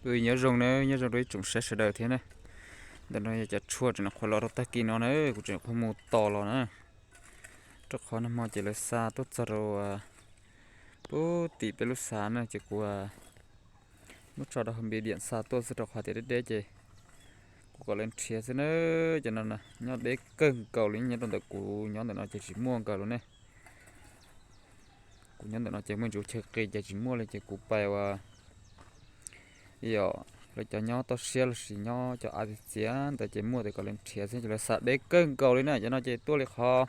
Ua nyob zoo na, nyob zoo rau ib tsoom saib sawv daws thiab na. Ntawm no yog cov tshuaj tseem qhuav los rau tag kis no na, kuv tseem qhuav mus tos los na. Rau qhov nag hmo ces lawv xa tuaj txog rau pub tim peb lub xav na ces kuv muab tso rau hauv npib diam xa tuaj xwb rau qhov tias deb deb ces kuv kom lawv nrhiav xwb na. Cov no nyob deb kawg nkaus li, nyob rau ntawm kuv nyob ntawm no ces tsis muaj nkaus li ne. Kuv nyob ntawm no ces muaj ntsis chaw qis ces tsis muaj li ces kuv pais ua yom, lawv cov nyob toj siab los sis nyob cov av txiav ntawd ces muaj tias kom lawv nrhiav xwb ces lawv xa deb kawg nkaus li na. Cov no ces tuaj li qhov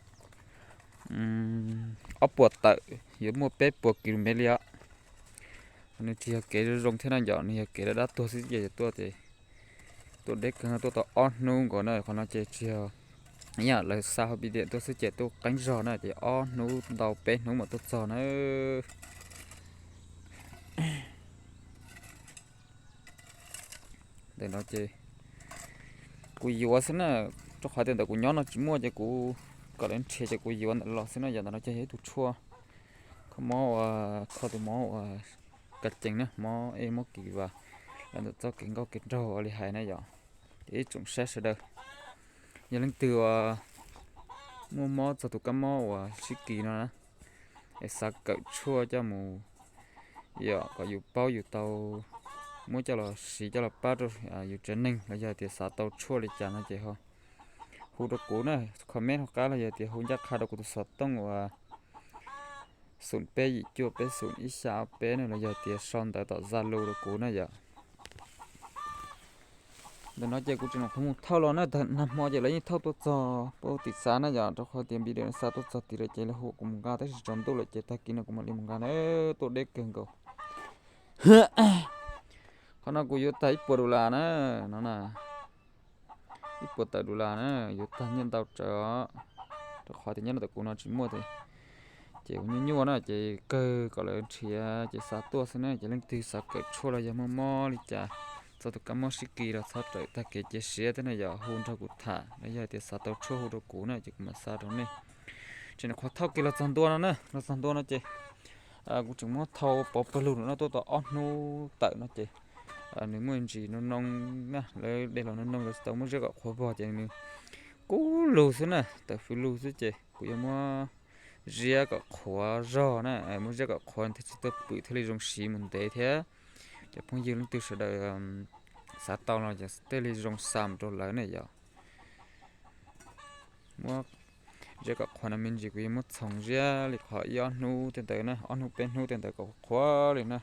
ob puas tawm, yuav muaj peb puas kis lus mev li os. Nws tsis yog kev zoo zoo thiab na yom, nws yog kev dab dab tuag xwb ces tuaj ces tuaj deb kawg, tuaj tau ob hnub nkaus na. Qhov no ces tsis yog, ib yam lawv xa hauv npib diam tuaj xwb ces tuaj qeeb zog na ces ob hnub ntau peb hnub mam tuaj txog na. Ntawm no ces kuv yuav xwb na, rau qhov tias ntawm kuv nyob no tsis muaj ces kuv kom lawv nrhiav ces kuv yuav ntawm los xwb na. Yog ntawm no ces yog ib tug tshuaj kho mob ua, kho tus mob ua ka cees na, mob ej mob kis vas, los ntawm txoj kev nkauj kev nraug ua li hais na yom. Ces ib tsoom saib sawv daws, yog leej twg uas muaj mob txog tus kab mob uas sib kis no na, es xav kawm tshuaj coj mus yom, kom yus paub yus tau muab coj los siv coj los pab rau yus tsev neeg los yog tias xav tau tshuaj li cas no ces ho hu rau kuv na, comment hauv qab los yog tias hu ncaj qha rau kuv tus xov tooj uas xoom peb yim cuaj peb xoom ib xya ob peb na, los yog tias sau ntawv tom Zalo rau kuv na yom. Ntawm no ces kuv tseem nyuam qhuav mus thauj los na, nag hmo ces lawv yeej thauj tuaj txog pab tim xav na yom, rau qhov tias npib diam xa tuaj txog tid lawm ces lawv hu kuv mus nqa tab sis tsaus ntuj lawm ces tag kis no kuv mam li mus nqa na, tuaj deb kawg nkaus. Qhov no kuv yuav tag ib puas dollar na, no na, ib puas tawm dollar na, yuav tag nyiaj ntau tsawv os, rau qhov tias nyob ntawm kuv no tsis muaj ces ua nyuaj nyuaj na ces kawg kom lawv nrhiav ces xa tuaj xwb na. Ces leej twg xav kawm tshuaj los yog muaj mob li cas, txog tus kab mob sib kis los txhob rawm tag kev cia siab thiab na yom, hu nrog kuv tham los yog tias xav tau tshuaj hu rau kuv na ces kuv mam xa rau nej. Tseem nyuam qhuav thauj kiag los txog ntua no na, los txog ntua no ces kuv tseem muab thau pov pawg lug no tuaj tau ob hnub tawm no ces nws muaj ntsis noo noo na, lawv de los noo noo lawv tsis tau muab ziab kom qhuav vog ces nws kub lug xwb na, tawm fws lug xwb ces kuv yuav muab ziab kom qhuav zog na, muab ziab kom qhuav thiaj tsis tuaj pwm thiaj li zoo siv mus ntev thiab. Cov phooj ywg leej twg sawv daws xav tau no ces thiaj li zoo xa mus rau lawv ne yom. Muab ziab kom qhuav no me ntsis kuv yuav muab txhoov ziab li qhov ib ob hnub tej ntawd na, ob hnub peb hnub tej ntawd kom qhuav li na.